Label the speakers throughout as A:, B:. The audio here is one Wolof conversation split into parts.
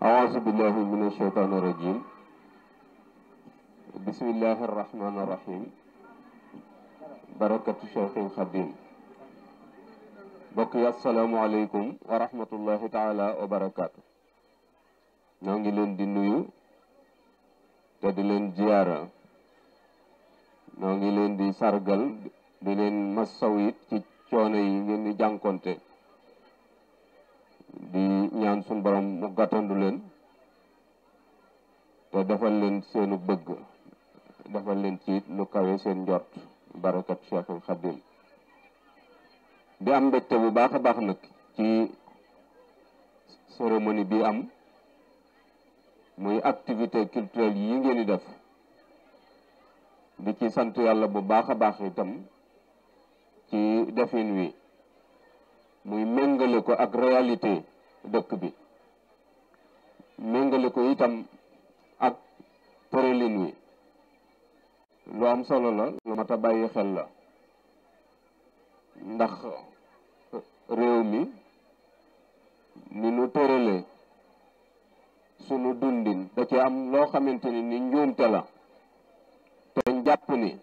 A: أعوذ بالله من الشيطان الرجيم بسم الله الرحمن الرحيم بركة الشيخ الخديم بقي السلام عليكم ورحمة الله تعالى وبركاته نانجي لين دي نيو تدي لين زيارة نانجي لين دي سارغال di leen masawit ci coono yi ngeen di jànkonte di ñaan sun borom mu gàttandu leen te defal leen seenu bëgg defal leen ci lu kawe seen njort barakat Cheikhul Khadim di am mbégte bu baax a baax nag ci cérémonie bi am muy activité culturelle yi ngeen di def di ci sant yàlla bu baax a baax itam ci defin wi muy méngale ko ak réalité dëkk bi méngale ko itam ak tëralin wi lu am solo la lu mat a bàyyi xel la ndax réew mi ni nu tërale sunu dundin da ci am loo xamante ni njuumte la te jàpp ni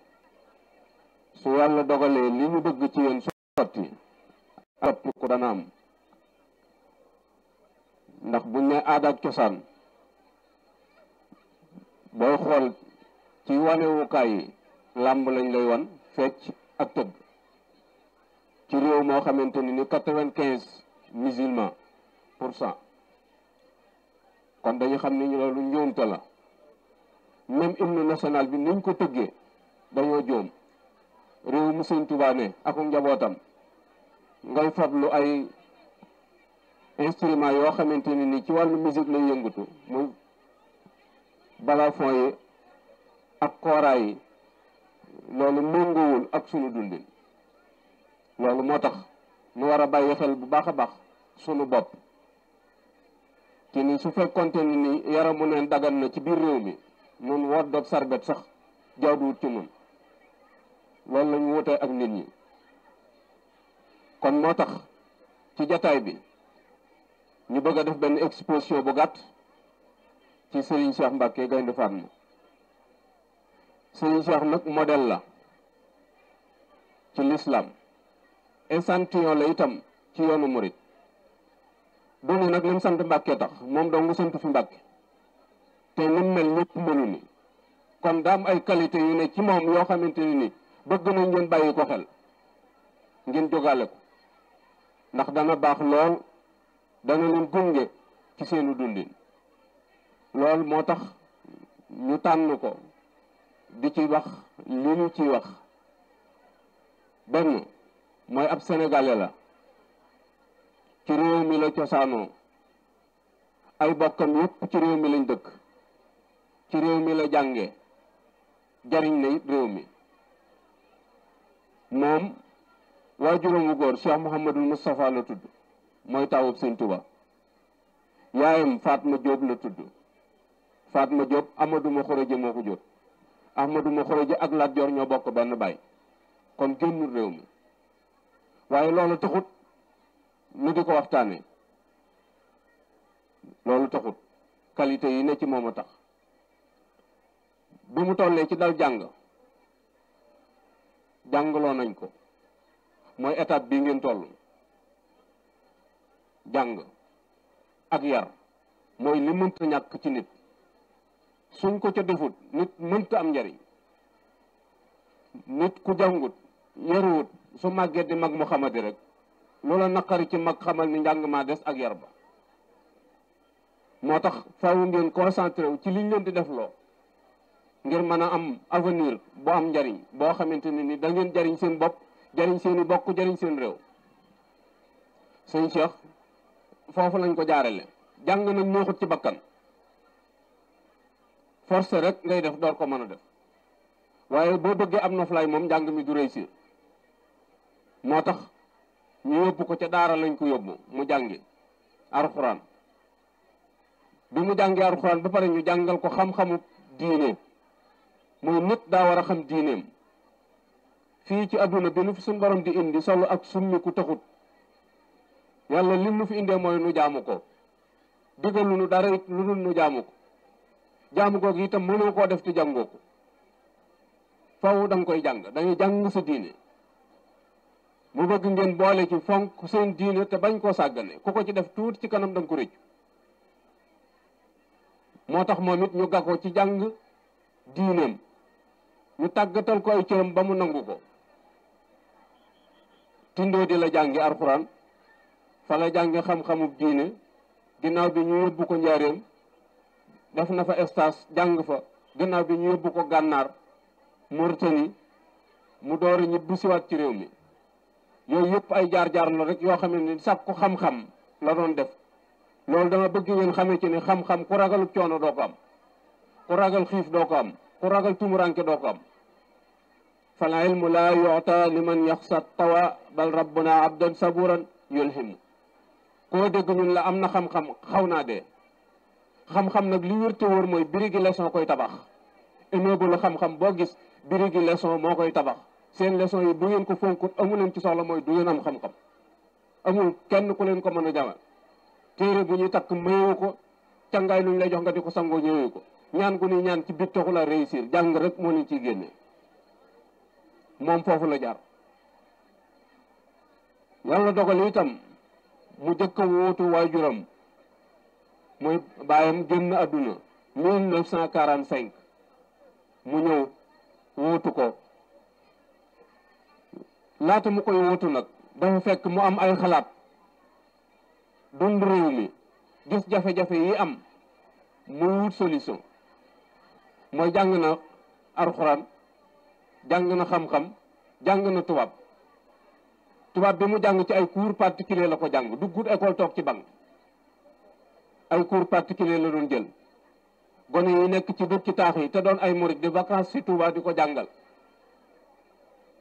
A: su yàlla dogalee li ñu bëgg ci yéen sotti topp ko dana am ndax buñ ne aada ak cosaan booy xool ci wanewukaay yi làmb lañ lay wan fecc ak tëgg ci réew moo xamante ni 95% kon dañu xam ni loolu njuumte la même hymne national bi niñ ko tëggee dañoo joom réew mu Sëñ Tuubaa ne ak njabootam ngay fablu ay instrument yoo xamante ni ci wàllu musique lay yëngatu muy balafon yi ak kooraay yi loolu méngoowul ak sunu dundin loolu moo tax nu war a bàyyi xel bu baax a baax sunu bopp ci ni su fekkonte ni yaramu neen dagan na ci biir réew mi nun woot doog sarbet sax jaaduwut ci nun loolu lañu wutee ak nit ñi kon moo tax ci jataay bi ñu bëgg a def benn exposition bu gàtt ci Serigne Cheikh Mbacké Gaïndé Fatma Serigne Cheikh nag modèle la ci l'islam échantillon la itam ci yoonu murit doonu nag lim sant Mbacké tax moom dong sant fi Mbacké te nim mel ñëpp melu ni kon daa am ay qualité yu ne ci moom yoo xamante ni bëgg nañ ngeen bàyyi ko xel ngeen jógaale ko ndax dana baax lool dana leen gunge ci seenu dundin lool moo tax ñu tànn ko di ci wax li ñu ciy wax benn mooy ab sénégalais la ci réew mi la cosaanoo ay bokkam yépp ci réew mi lañ dëkk ci réew mi la jànge jariñ na it réew mi moom waajuram wu góor Cheikh Mouhamadul Moustapha la tudd mooy taawub Sëñ Tuba yaayam Fatma Diop la tudd Fatma Diop Amadou Ma Xoroje moo ko jur Amadou Ma Xoroje ak Lat Joor ñoo bokk benn baay kon génnul réew mi waaye loolu taxut nu di ko waxtaane loolu taxut qualité yi ne ci moom a tax bi mu tollee ci dal jàngaloo nañ ko mooy étape bii ngeen toll jàng ak yar mooy li mënta ñàkk ci nit suñ ko ca defut nit mënta am njariñ nit ku jàngut yaruwut su màggee di mag mu xamadi rek loola naqari ci mag xamal ni njàng maa des ak yar ba moo tax faaw ngeen concentré wu ci liñ leen di def loo ngir mën a am avenir boo am njariñ boo xamante ni da ngeen jariñ seen bopp jariñ seeni bokk jariñ seen réew Sëñ Cheikh foofu lañ ko jaarale jàng nag neexut ci bakkan forcé rek ngay def door ko mën a def waaye boo bëggee am noflaay moom njàng mi du réussir moo tax ñu yóbbu ko ca daara lañ ko yóbbu mu jàngi alxuraan bi mu jàngee alxuraan ba pare ñu jàngal ko xam-xamu diine muy nit daa war a xam diineem fii ci adduna bi nu fi suñ borom di indi solo ak summi ku taxut yàlla lim nu fi indee mooy nu jaamu ko digaluñu dara it lu dul nu jaamu ko jaamu googu itam mënoo koo def te jàngoo ko faw da nga koy jàng dañuy jàng sa diine mu bëgg ngeen boole ci fonk seen diine te bañ koo sàggane ku ko ci def tuuti ci kanam da nga ko rëccu moo tax moom it ñu gàkkoo ci jàng diineem ñu tàggatal ko ay cëram ba mu nangu ko tindoo di la jàngi alxuraan fa la jàngi xam-xamub diine ginnaaw bi ñu yóbbu ko njaareem def na fa stage jàng fa ginnaaw bi ñu yóbbu ko gànnaar Mauritanie mu door a ñibbi siwaat ci réew mi yooyu yëpp ay jaar-jaar la rek yoo xam ne sàkku xam-xam la doon def loolu dama bëgg ngeen xamee ci ne xam-xam ku ragalub coono doo ko am ku ragal xiif doo ko am ku ragal tumuranke doo ko am fal ilmu la yu'ta liman yaxsa tawa bal rabbuna abdan saburan yulhimu koo dégg ñun la am na xam-xam xaw naa dee xam-xam nag li wér te wóor mooy birigi leçon koy tabax immeuble la xam-xam boo gis birigi leçon moo koy tabax seen leçon yi bu ngeen ko fonkut amu leen ci soxla mooy du ngeen am xam-xam amul kenn ku leen ko mën a jamal téere bu ñuy takk mayewu ko cangaay luñ lay jox nga di ko sangoo ñëwee ko ñaan gu ni ñaan ci bit taxu la réussir jàng rek moo leen ciy génne moom foofu la jaar yàlla dogal itam mu jëkk a wóotu waajuram muy baayam génn àdduna 1945 mu ñëw wóotu ko laata mu koy wóotu nag dafa fekk mu am ay xalaat dund réew mi gis jafe-jafe yi am mu wut solution mooy jàng na alxuraan jàng na xam-xam jàng na tubaab bi mu jàng ci ay cours particulier la ko jàng duggut école toog ci banc ay cours particulier la doon jël gone yi nekk ci dëkk ci taax yi te doon ay murid di vacances ci Touba di ko jàngal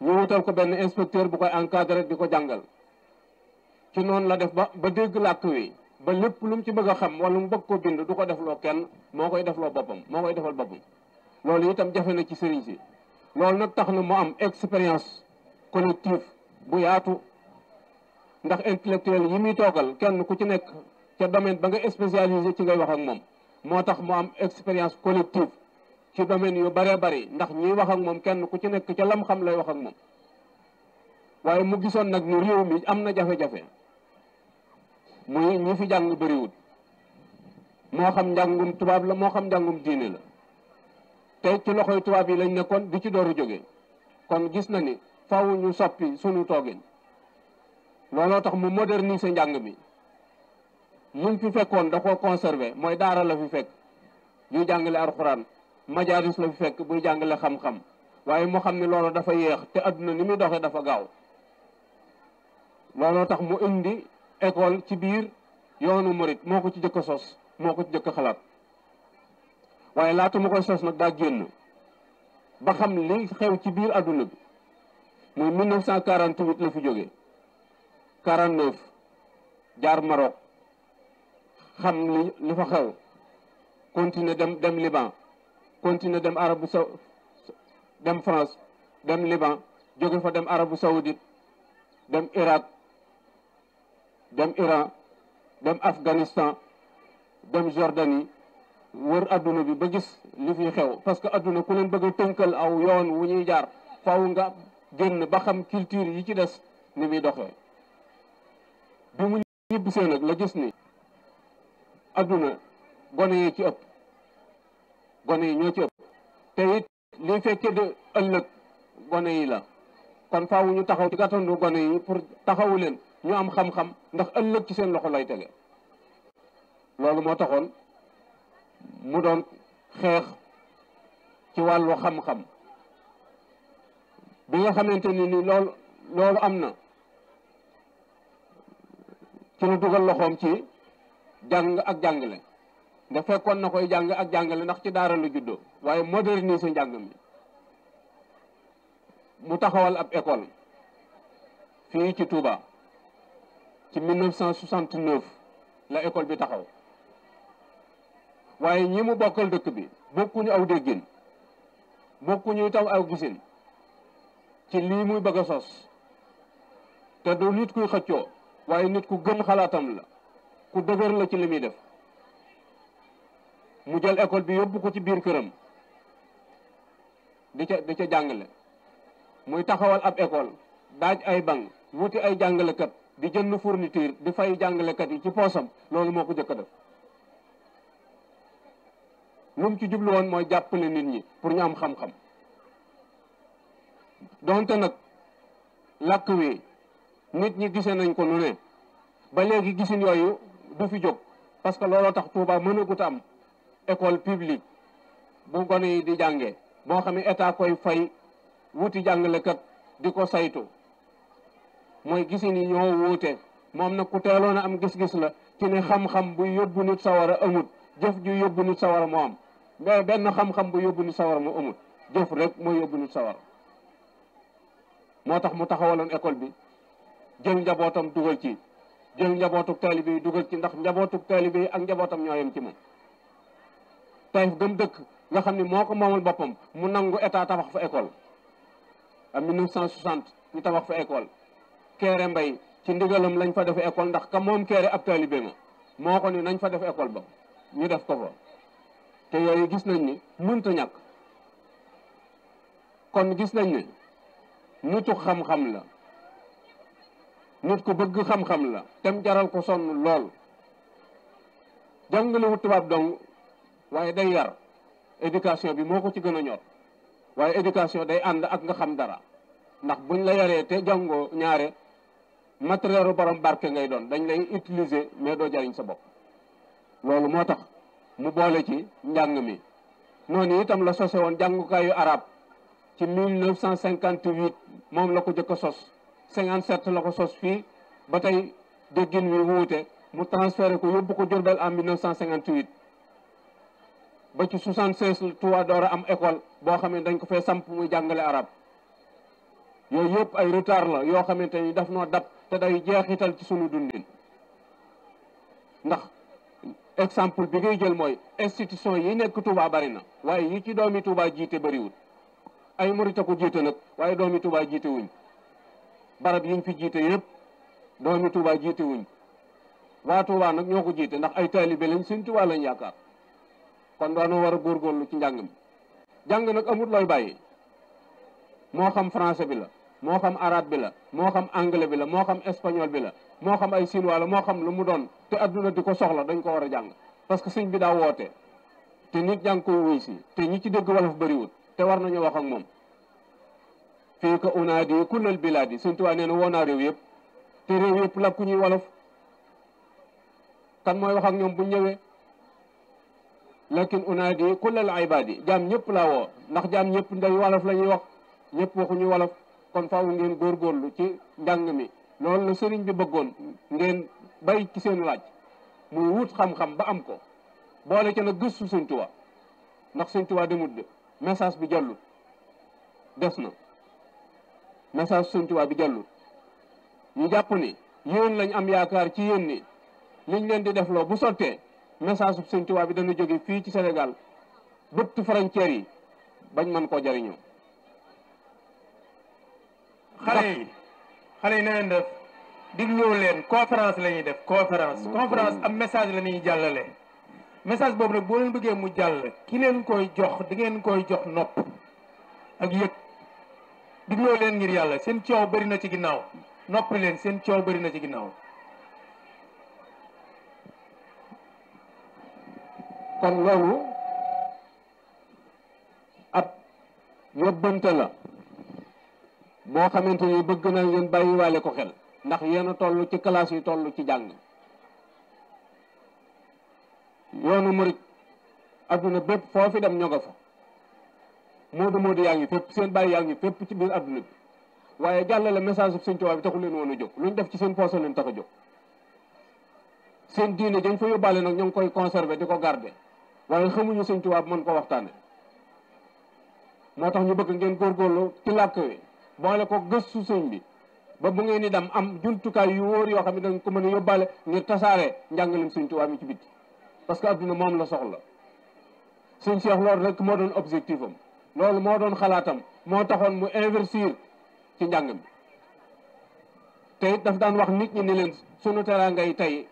A: ñu wutal ko benn inspecteur bu koy encadré di ko jàngal ci noonu la def ba dégg làkk wi ba lépp lu mu ci bëgg a xam wala mu bëgg ko bind du ko defloo kenn moo koy defloo boppam moo koy defal boppam loolu itam jafe na ci sëriñ si loolu nag tax na mu am expérience collective bu yaatu ndax intellectuel yi muy toogal kenn ku ci nekk ca domaine ba nga spécialisé ci ngay wax ak moom moo tax mu am expérience collective ci domaine yu bëree bëri ndax ñiy wax ak moom kenn ku ci nekk ca lam xam lay wax ak moom waaye mu gisoon nag ni réew mi am na jafe-jafe muy ñi fi jàng bëriwul moo xam njàngum tubaab la moo xam njàngum diine la te ci loxoy tubaab yi lañ nekkoon di ci door a jóge kon gis na ni faaw ñu soppi sunu toogin looloo tax mu moderniser njàng mi muñ fi fekkoon da koo conserver mooy daara la fi fekk ñuy jàngale alxuraan majaaris la fi fekk buy jàngale xam-xam waaye mu xam ne loolu dafa yéex te adduna ni muy doxee dafa gaaw looloo tax mu indi école ci biir yoonu murit moo ko ci jëkk a sos moo ko ci jëkk a xalaat waaye laata mu koy sos nag daa génn ba xam li xew ci biir adduna bi muy 1948 la fi jógee 49 jaar Maroc xam li fa xew continuer dem Liban continuer dem Arabie Saoudite dem France dem Liban jóge fa dem Arabie Saoudite dem Irak dem Iran dem Afghanistan dem Jordanie wër adduna bi ba gis li fi xew parce que adduna ku leen bëgg a tënkal aw yoon wu ñuy jaar faaw nga génn ba xam culture yi ci des ni muy doxee bi mu ñibbisee nag la gis ni adduna gone yi ci ëpp gone yi ñoo ci ëpp te it li fekkee de ëllëg gone yi la kon faaw ñu taxaw ci gàttandu gone yi pour taxawu leen ñu am xam-xam ndax ëllëg ci seen loxo lay tege loolu moo taxoon mu doon xeex ci wàllu xam-xam bi nga xamante ni loolu am na ci lu dugal loxoom ci jàng ak jàngale nga fekkoon na koy jàng ak jàngale ndax ci daara lu juddoo waaye moderniser njàng mi mu taxawal ab école fii ci Touba ci 1969 la école bi taxaw waaye ñi mu bokkal dëkk bi bokkuñu aw déggin bokkuñu taw aw gisin ci lii muy bëgg a sos te du nit kuy xëccoo waaye nit ku gëm xalaatam la ku dëgër la ci li muy def mu jël école bi yóbbu ko ci biir këram di ca jàngale muy taxawal ab école daaj ay banc wuti ay jàngalekat di jënd fourniture di fay jàngalekat yi ci poosam loolu moo ko jëkk a def lu mu ci jublu woon mooy jàppale nit ñi pour ñu am xam-xam donte nag làkk wi nit ñi gisee nañ ko nu ne ba léegi gisin yooyu du fi jóg parce que looloo tax Touba mënagut am école publique bu gone yi di jàngee boo xam ne état koy fay wuti jàngalekat di ko saytu mooy gisin yi ñoo wuute moom nag ku teeloon a am gis-gis la ci ne xam-xam bu yóbbu nit sawara amut jëf ju yóbbu nit sawara moo am mais benn xam-xam bu yóbbu nit sawara moo amut jëf rek mooy yóbbu nit sawara moo tax mu taxawaloon école bi jël njabootam dugal ci jël njabootuk taalibe yi dugal ci ndax njabootuk taalibe yi ak njabootam ñoo yem ci moom Taïf gëm dëkk nga xam ne moo ko moomal boppam mu nangu état tabax fa école en 1960 ñu tabax fa école Kéré Mbay ci ndigalam lañ fa def école ndax ka moom Kéré ab taalibe ma moo ko ni nañ fa def école ba ñu def ko fa te yooyu gis nañ ni mënta ñàkk kon gis nañ ne nitu xam-xam la nit ku bëgg xam-xam la tem jaral ko sonn lool jàngalewu tubaab dong waaye day yar éducation bi moo ko ci gën a ñor waaye éducation day ànd ak nga xam dara ndax buñ la yaree te jàngoo ñaare matériel borom barke ngay doon dañ lay utiliser mais doo jariñ sa bopp loolu moo tax mu boole ci njàng mi noonu itam la sose woon jàngukaayu arab ci 1958 moom la ko jëkk a sos 57 la ko sos fii ba tey déggin wi wuute mu transféré ko yóbbu ko Diourbel en 1958 ba ci 76 Touba door a am école boo xam ne dañ ko fee samp muy jàngale arab yooyu yëpp ay retard la yoo xamante ni daf noo dab te day jeexital ci sunu dundin ndax exemple bi ngay jël mooy institution yi nekk Touba bari na waaye yi ci doomi Touba jiite bariwul ay murit a ko jiite nag waaye doomi Touba jiite wuñ barab yiñ fi jiite yëpp doomi Touba jiite wuñ waa Touba nag ñoo ko jiite ndax ay taalibe lañ Sëñ Touba lañ yaakaar kon daanoo war a góorgóorlu ci njàng mi jàng nag amut looy bàyyi moo xam français bi la moo xam arabe bi la moo xam anglais bi la moo xam espagnol bi la moo xam ay chinois la moo xam lu mu doon te adduna di ko soxla dañ ko war a jàng parce que sëñ bi daa woote te nit jàng koy wuy si te ñi ci dégg wolof bëriwul te war nañu wax ak moom fii ka unaadi kullal bilaadi Sëñ Tuubaa nee na woo naa réew yëpp te réew yëpp la ku ñuy wolof kan mooy wax ak ñoom bu ñëwee lakin unaadi kullal ibaadi jaam ñëpp laa woo ndax jaam ñëpp nday wolof la ñuy wax ñëpp waxuñu wolof kon faaw ngeen góorgóorlu ci njàng mi loolu la sëriñ bi bëggoon ngeen bay ci seen laaj muy wut xam-xam ba am ko boole ca nag gëstu Sëñ Tuubaa ndax Sëñ Tuubaa demut de message bi jàllut des na message Sëñ Tuubaa bi jàllut ñu jàpp ni yéen lañ am yaakaar ci yéen ni liñ leen di def loo bu sottee message bu Sëñ Tuubaa bi dana jóge fii ci Sénégal bëtt frontières yi bañ mën koo jariñoo
B: xale yi na leen def digloo leen conférence la ñuy def conférence am message la ñuy jàllale message boobu nag boo leen bëggee mu jàll ki leen koy jox di ngeen koy jox nopp ak yëg digloo leen ngir yàlla seen coow bëri na ci ginnaaw noppi leen seen coow bëri na ci ginnaaw
A: kon loolu ab yóbbante la boo xamante ni bëgg na ngeen bàyyiwaale ko xel ndax yéen a toll ci classe yi toll ci jàng yoonu murit adduna bépp foo fi dem ñoo nga fa moodu yaa ngi fépp seen bàyyi yaa ngi fépp ci biir adduna bi waaye jàllale message bu Sëñ Tuubaa bi taxul leen woon a jóg luñ def ci seen poche leen tax a jóg seen diine dañ fa yóbbaale nag ñoo ngi koy conserver di ko garder waaye xamuñu Sëñ Tuubaa bi mën ko waxtaane moo tax ñu bëgg ngeen góorgóorlu ci làkk wi boole ko gëstu sëñ bi ba bu ngeen di dem am jumtukaay yu wóor yoo xam ne dañ ko mën a yóbbaale ngir tasaare njàngalem Sëñ Tuubaa mi ci bitti parce que adduna moom la soxla sëñ Cheikh loolu rek moo doon objectif am loolu moo doon xalaatam moo taxoon mu investir ci njàng mi te it daf daan wax nit ñi ne leen sunu teraangay tey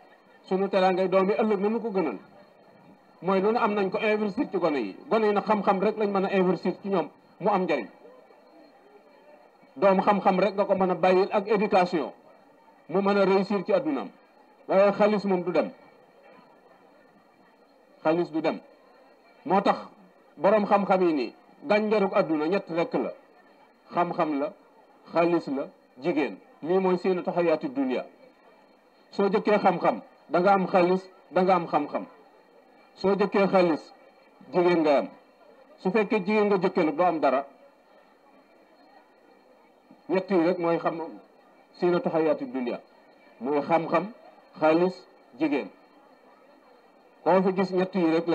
A: sunu teraangay doom yi ëllëg nañu ko gënal mooy lu ne am nañ ko investir ci gone yi nag xam-xam rek lañ mën a investir ci ñoom mu am njariñ doom xam-xam rek nga ko mën a bàyyil ak éducation mu mën a réussir ci addunaam waaye xaalis moom du dem xaalis du dem moo tax boroom xam-xam yi nii gànjarug adduna ñett rekk la xam-xam la xaalis la jigéen lii mooy seeni taxayaati dunia soo jëkkee xam-xam da nga am xaalis da nga am xam-xam soo jëkkee xaalis jigéen nga am su fekkee jigéen nga jëkkee nag doo am dara ñett yi rek mooy xam seeni taxayaati dunia mooy xam-xam xaalis jigéen koo fi gis ñett yi rek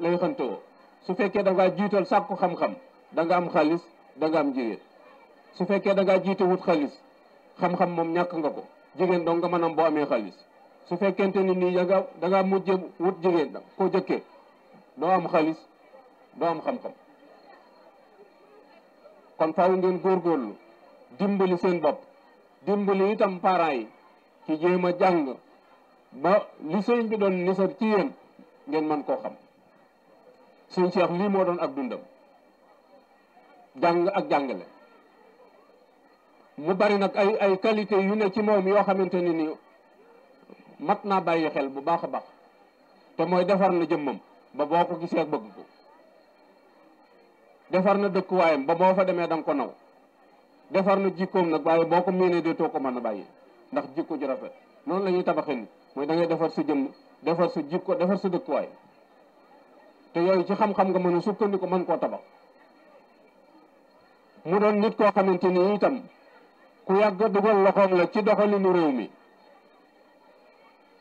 A: lay xantoo su fekkee da ngaa jiital sàkku xam-xam da nga am xaalis da nga am jigéen su fekkee da ngaa jiite wut xaalis xam-xam moom ñàkk nga ko jigéen dong nga mën am boo amee xaalis su fekkente ni nii da ngaa mujj wut jigéen koo jëkkee doo am xaalis doo am xam-xam kon faaw ngeen góorgóorlu dimbali seen bopp dimbali itam parents yi ci jéem a jàng ba li sëñ bi doon nisar ci yéen ngeen mën koo xam sëñ Cheikh lii moo doon ak dundam jàng ak jàngale mu bari nag ay qualité yu ne ci moom yoo xamante ni nii mat naa bàyyi xel bu baax a baax te mooy defar na jëmmam ba boo ko gisee bëgg ko defar na dëkkuwaayam ba boo fa demee da nga ko naw defar na jikkoom nag waaye boo ko miinee dootoo ko mën a bàyyi ndax jikko ju rafet noonu la ñuy tabaxee ni mooy da ngay defar sa jëmm defar sa jikko defar sa dëkkuwaay te yooyu ci xam-xam nga mën a sukkandiku mën koo tabax mu doon nit koo xamante ni itam ku yàgg dugal loxoom la ci doxalinu réew mi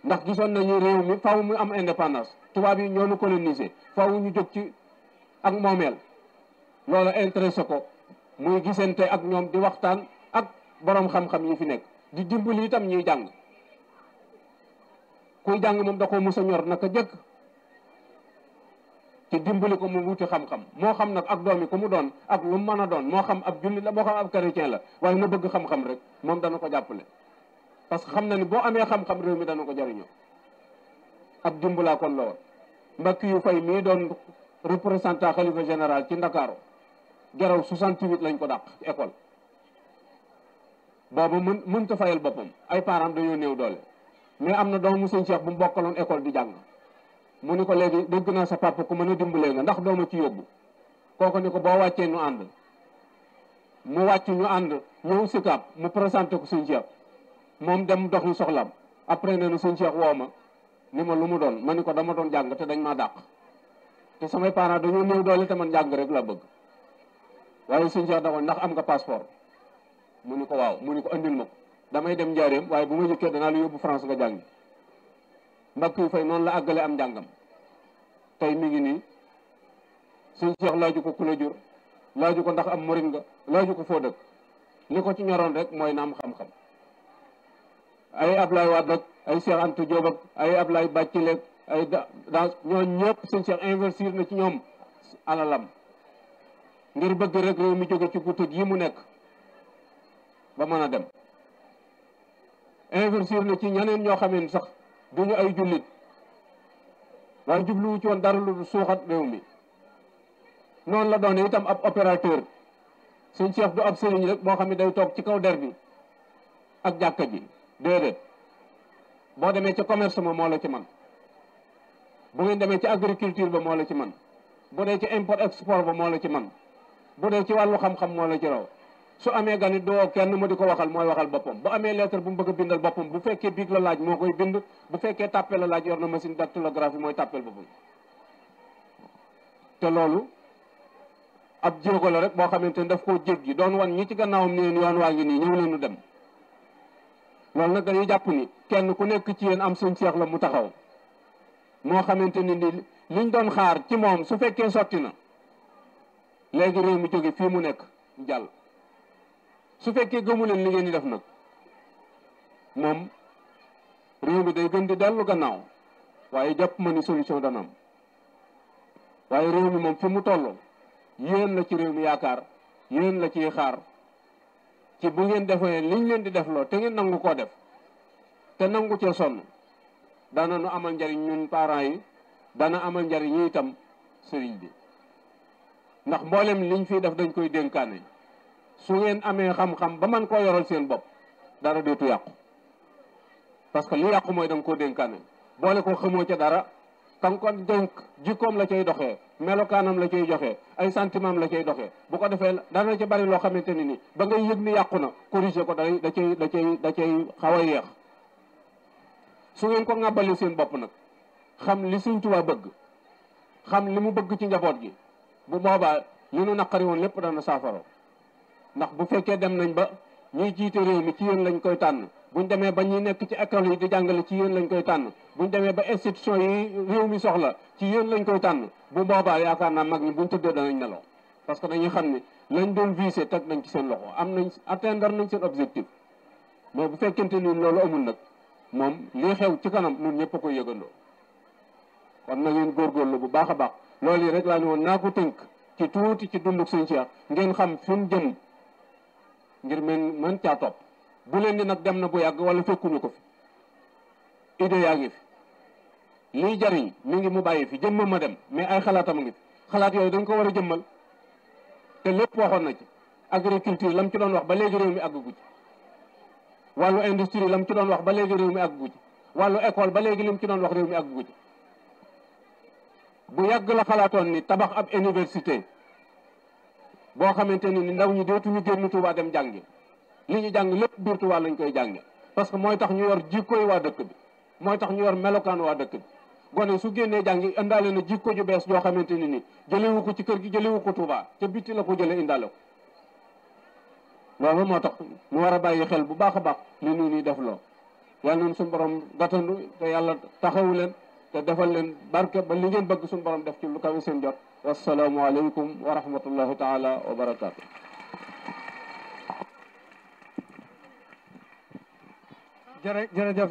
A: ndax gisoon nañu réew mi faw mu am indépendance tubaab yi ñoo nu colonisé faw ñu jóg ci ak moomeel loolu intéressé ko muy gisante ak ñoom di waxtaan ak boroom xam-xam yi fi nekk di dimbali itam ñuy jàng kuy jàng moom da ko mës a ñor naka jëkk ci dimbali ko mu wuti xam-xam moo xam nag ak doom yi ku mu doon ak lu mu mën a doon moo xam ab jullit la moo xam ab chrétien la waaye na bëgg xam-xam rek moom dana ko jàppale parce que xam na ni boo amee xam-xam réew mi dana ko jariñoo ab dimbalaa kon la woon mbakki yu fay mii doon représentant xalifa général ci Ndakaaru geraw 68 lañ ko dàq école boobu mënta fayal boppam ay parents dañoo néew doole mais am na doomu sëñ Cheikh bu mu bokkaloon école di jàng mu ni ko léegi dégg naa sa papa ku mën a dimbalee nga ndax dooma ci yóbbu kooku ni ko boo wàccee ñu ànd mu wàcc ñu ànd ñëw Sicap mu présenté ko sëñ Cheikh moom dem doxi soxlaam après ne na sëñ Cheikh woo ma ni ma lu mu doon ma ni ko dama doon jàng te dañ maa dàq te samay parents dañoo néew doole te man jàng rek la bëgg waaye sëñ Cheikh da ko ndax am nga passeport mu ni ko waaw mu ni ko andil ma ko damay dem njaareem waaye bu ma jëkkee danaa la yóbbu France nga jàngi mbakk yu fay noonu la àggale am njàngam tey mi ngi nii sëñ Cheikh laaju ko ku la jur laaju ko ndax am morin nga laaju ko foo dëkk li ko ci ñoroon rek mooy na am xam-xam ay Ablaye Wade ak ay Cheikh Anta Diop ak ay Ablaye Bathily ay dans ñooñu ñëpp sëñ Cheikh investir na ci ñoom alalam ngir bëgg rek réew mi jóge ci gutug yi mu nekk ba mën a dem investir na ci ñeneen ñoo xam ne sax duñu ay jullit waaye jubluwu ci woon dara lu suuxat réew mi noonu la doone itam ab opérateur sëñ Cheikh du ab sëriñ rek boo xam ne day toog ci kaw der bi ak jàkka ji déedéet boo demee ci commerce ma moo la ci man bu ngeen demee ci agriculture ba moo la ci man bu dee ci import export ba moo la ci man bu dee ci wàllu xam-xam moo la ci raw su amee ganit doo kenn mu di ko waxal mooy waxal boppam bu amee lettre bu mu bëgg a bindal boppam bu fekkee biig la laaj moo koy bind bu fekkee tàppel la laaj yor na machine dactylographie mooy tàppel boppam te loolu ab jéego la rek boo xamante ne daf koo jéggi doon wan ñi ci gannaawam ni leen yoon waa ngi nii ñëw leen nu dem loolu nag dañuy jàpp ni kenn ku nekk ci yéen am sëñ Cheikh la mu taxaw moo xamante ni liñ doon xaar ci moom su fekkee sotti na léegi réew mi jóge fii mu nekk jàll su fekkee gëmu leen li ngeen di def nag moom réew mi day gën di dellu gannaaw waaye jàpp ma ni solution dana am waaye réew mi moom fi mu toll yéen la ci réew mi yaakaar yéen la ciy xaar ci bu ngeen defee liñ leen di defloo te ngeen nangu koo def te nangu cee sonn dana nu amal njariñ ñun parents yi dana amal njariñ itam sëriñ bi ndax mboolem liñ fiy def dañ koy dénkaane su ngeen amee xam-xam ba man koo yoral seen bopp dara dootu yàqu parce que li yàqu mooy da nga koo dénkaane boole ko xamoo ca dara kan ko dénk jikkoom la cay doxee melokaanam la cay joxee ay sentiment la cay doxee bu ko defee dana ci bari loo xamante ni ba ngay yëg ni yàqu na corriger ko da cay xaw a yeex su ngeen ko ŋàbbali seen bopp nag xam li Sëriñ Tuubaa bëgg xam li mu bëgg ci njaboot gi bu boobaa li nu naqari woon lépp dana saafaro ndax bu fekkee dem nañ ba ñuy jiite réew mi ci yéen lañ koy tànn buñ demee ba ñuy nekk ci école yi di jàngale ci yéen lañ koy tànn buñ demee ba institution yi réew mi soxla ci yéen lañ koy tànn bu boobaa yaakaar naa mag ñi buñ tëddee danañ nelaw parce que dañuy xam ne lañ doon visé teg nañ ci seen loxo am nañ atteindre nañ seen objectif mais bu fekkente ni loolu amul nag moom lii xew ci kanam ñun ñëpp a koy yëgandoo kon na ngeen góorgóorlu bu baax a baax loolu yi rek laa ne woon naa ko tënk ci tuuti ci dunduk Sëñ Cheikh ngeen xam fi mu jëm ngir mën caa topp bu leen di nag dem na bu yàgg wala fekkuñu ko fi idée yaa ngi fi liy jariñ mi ngi mu bàyyi fi jëmm ma dem mais ay xalaatam a ngi fi xalaat yooyu dañ ko war a jëmmal te lépp waxoon na ci agriculture lam ci doon wax ba léegi réew mi àggu ci wàllu industrie lam ci doon wax ba léegi réew mi àggu ci wàllu école ba léegi lim ci doon wax réew mi àggu ci bu yàgg la xalaatoon ni tabax ab université boo xamante ni ndaw ñi dootuñu génn Touba dem jàngi li ñu jàng lépp biir Touba lañ koy jànge parce que mooy tax ñu yor jikkoy waa dëkk bi mooy tax ñu yor melokaan waa dëkk bi gone su génnee jàngi indaale na jikko ju bees joo xamante ni jëlewu ko ci kër gi jëlewu ko Touba ca bitti la ko jële indaale ko loolu moo tax ñu war a bàyyi xel bu baax a baax li ñu ni def loo yàlla noonu suñu borom gàttandu te yàlla taxawu leen te defal leen barke ba li ngeen bëgg suñu borom def ci lu kawe seen jot wassalaamu aleykum wa rahmatullahi taala wa barakaatu
B: jërëjëf